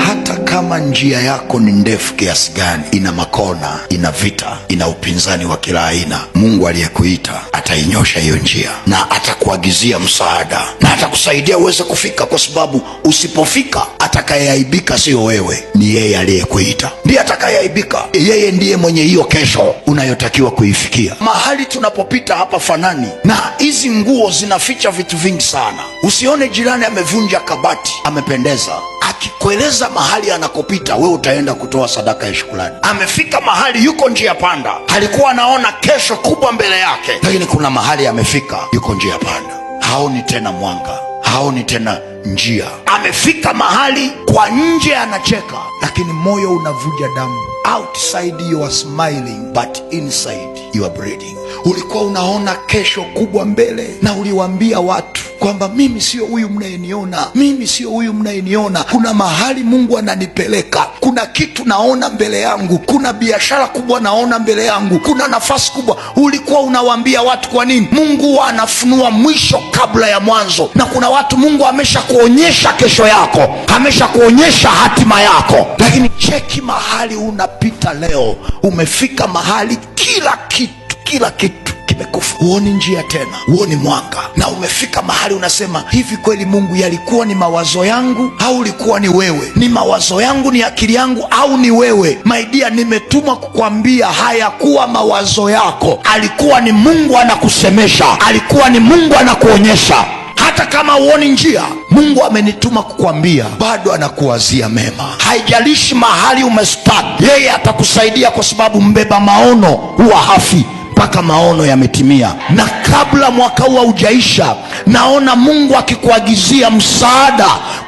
Hata kama njia yako ni ndefu kiasi gani, ina makona, ina vita, ina upinzani wa kila aina, Mungu aliyekuita atainyosha hiyo njia na atakuagizia msaada na atakusaidia uweze kufika, kwa sababu usipofika, atakayeaibika sio wewe, ni yeye aliyekuita ndiye atakayeaibika. Yeye ndiye mwenye hiyo kesho unayotakiwa kuifikia. Mahali tunapopita hapa fanani, na hizi nguo zinaficha vitu vingi sana. Usione jirani amevunja kabati, amependeza akikueleza mahali anakopita, we utaenda kutoa sadaka ya shukrani. Amefika mahali yuko njia panda, alikuwa anaona kesho kubwa mbele yake, lakini kuna mahali amefika, yuko njia panda, haoni tena mwanga, haoni tena njia. Amefika mahali kwa nje anacheka, lakini moyo unavuja damu. Outside you are smiling but inside you are bleeding. Ulikuwa unaona kesho kubwa mbele na uliwaambia watu kwamba mimi sio huyu mnayeniona, mimi sio huyu mnayeniona. Kuna mahali Mungu ananipeleka, kuna kitu naona mbele yangu, kuna biashara kubwa naona mbele yangu, kuna nafasi kubwa. Ulikuwa unawaambia watu. Kwa nini? Mungu huwa anafunua mwisho kabla ya mwanzo, na kuna watu Mungu ameshakuonyesha kesho yako, ameshakuonyesha hatima yako, lakini cheki mahali unapita leo, umefika mahali kila kitu, kila kitu kimekufa, huoni njia tena, huoni mwanga, na umefika mahali unasema hivi, kweli Mungu, yalikuwa ni mawazo yangu au ulikuwa ni wewe? Ni mawazo yangu, ni akili yangu au ni wewe? My dear, nimetumwa kukwambia hayakuwa mawazo yako, alikuwa ni Mungu anakusemesha, alikuwa ni Mungu anakuonyesha. Hata kama huoni njia, Mungu amenituma kukwambia bado anakuwazia mema. Haijalishi mahali umestuck, yeye atakusaidia kwa sababu mbeba maono huwa hafi mpaka maono yametimia. Na kabla mwaka huu haujaisha, naona Mungu akikuagizia msaada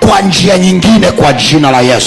kwa njia nyingine, kwa jina la Yesu.